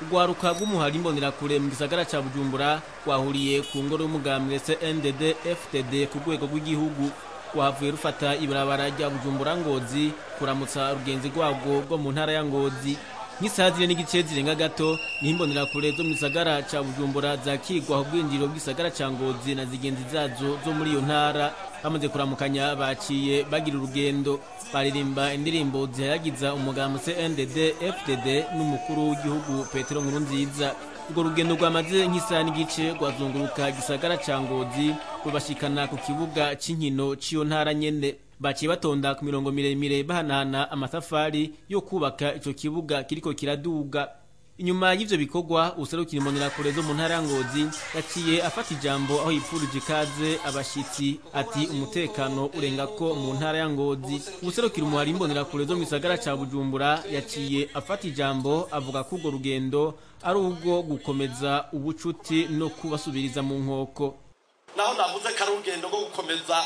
Urwaruka rw'umuhari Imbonerakure mu gisagara ca Bujumbura rwahuriye ku ngoro y'umugambwe CNDD FDD ku rwego rw'igihugu. Rwahavuye rufata ibarabara rya Bujumbura Ngozi kuramutsa rugenzi rwarwo rwo mu ntara ya Ngozi. Nk'isaha 4:30 zirenga gato niho Imbonerakure zo mu gisagara ca Bujumbura zakirwa ku bwinjiriro bw'isagara ca Ngozi na zigenzi zazo zo muri iyo ntara. Bamaze kuramukanya baciye bagira urugendo, baririmba indirimbo zihayagiza umugambi CNDD FDD n'umukuru w'igihugu Petero Nkurunziza. Urwo rugendo rwamaze nk'isaha n'igice rwazunguruka gisagara ca Ngozi rubashikana ku kibuga c'inkino c'iyo ntara nyene. Baciye batonda ku mirongo miremire bahanahana amatafari yo kubaka ico kibuga kiriko kiraduga. Inyuma y'ivyo bikorwa, userukira Imbonerakure zo mu ntara ya Ngozi yaciye afata ijambo aho yipfurije ikaze abashitsi, ati umutekano urenga ko mu ntara ya Ngozi. Userukira umuhari Imbonerakure zo mu gisagara ca Bujumbura yaciye afata ijambo avuga ko urwo rugendo ari urwo gukomeza ubucuti no kubasubiriza mu nkoko. Naho navuze ko ari urugendo rwo gukomeza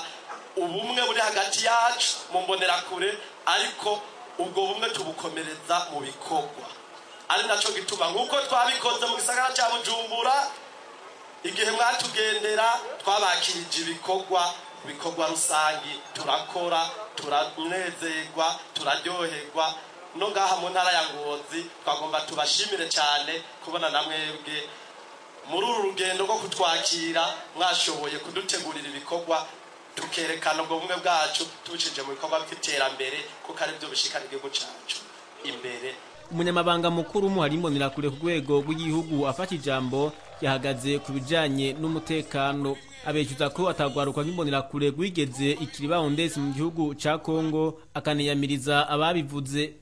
ubumwe buri hagati yacu mu Mbonerakure, ariko ubwo bumwe tubukomereza mu bikorwa. Ari naco gituma nkuko twabikoze mu gisagara ca Bujumbura, igihe mwatugendera twabakirije ibikorwa rusangi, turakora, turanezerwa, turaryoherwa. No ngaha mu ntara ya Ngozi twagomba tubashimire cyane kubona namwebwe muri uru rugendo rwo kutwakira mwashoboye kudutegurira ibikorwa, tukerekana ubwo bumwe bwacu tubicishije mu bikorwa by'iterambere, kuko ari byo bishikana igihugu cacu imbere. Umunyamabanga mukuru w'umuhari Imbonerakure ku rwego rw'igihugu afata ijambo yahagaze ku bijanye n'umutekano, abeshuza ko atagwaruka nk'Imbonerakure rwigeze ikiribahondesi mu gihugu ca Kongo, akaniyamiriza ababivuze.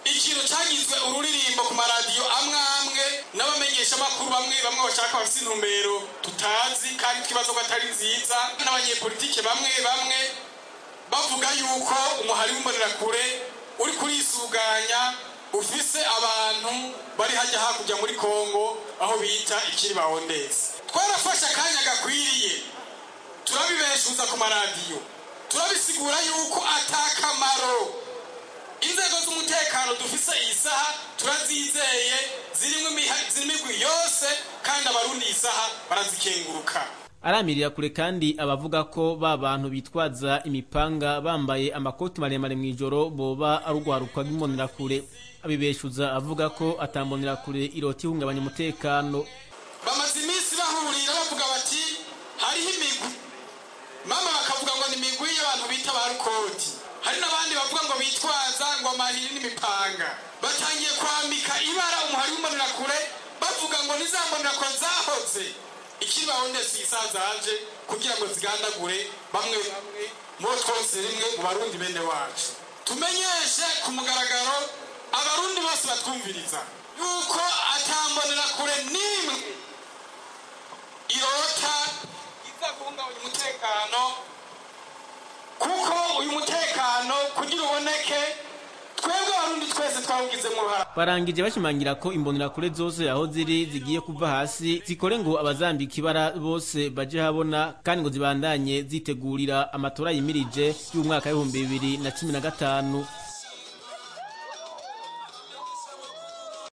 Ikintu cagizwe ururirimbo ku maradiyo amwe amwe n'abamenyeshamakuru bamwe bamwe bashaka bafise intumbero tutazi kandi twibaza ko atari nziza, n'abanyepolitike bamwe bamwe bavuga yuko umuhari w'Imbonerakure uri kurisuganya ufise abantu bari hajya hakurya muri Kongo aho bita ikiribahondesi. Twarafashe akanya gakwiriye turabibeshuza ku maradiyo, turabisigura yuko atakamaro. Inzego z'umutekano dufise iyi saha turazizeye, zirimo imigwi yose kandi Abarundi iyi saha barazikenguruka. Aramirira kure kandi abavuga ko ba bantu bitwaza imipanga bambaye amakoti maremare mw'ijoro boba ari urwaruka rw'Imbonerakure. Abibeshuza avuga ko atambonerakure irota ihungabanya umutekano. Bamaze iminsi bahurira bavuga bati hariho imigwi, mama bakavuga ngo ni imigwi y'abantu bita ba rukoti, hari n'abandi bavuga ngo bitwaza ngo amahiri n'imipanga. Batangiye kwambika ibara umuhari w'Imbonerakure bavuga ngo ni za mbonerakure zahoze ikiribahondesi isazaje kugira ngo zigandagure bamwe bamwe mu twose rimwe mu Barundi bene wacu. Tumenyeshe ku mugaragaro Abarundi bose batwumviriza yuko atambonerakure nimwe irota iza guhungabanya umutekano, kuko uyu mutekano kugira uboneke twebwe Abarundi twese twawugizemo uruhara. Barangije bashimangira ko Imbonerakure zose aho ziri zigiye kuva hasi zikore ngo abazambika ibara bose baje habona, kandi ngo zibandanye zitegurira amatora yimirije y'umwaka w'ibihumbi bibiri na cumi na gatanu.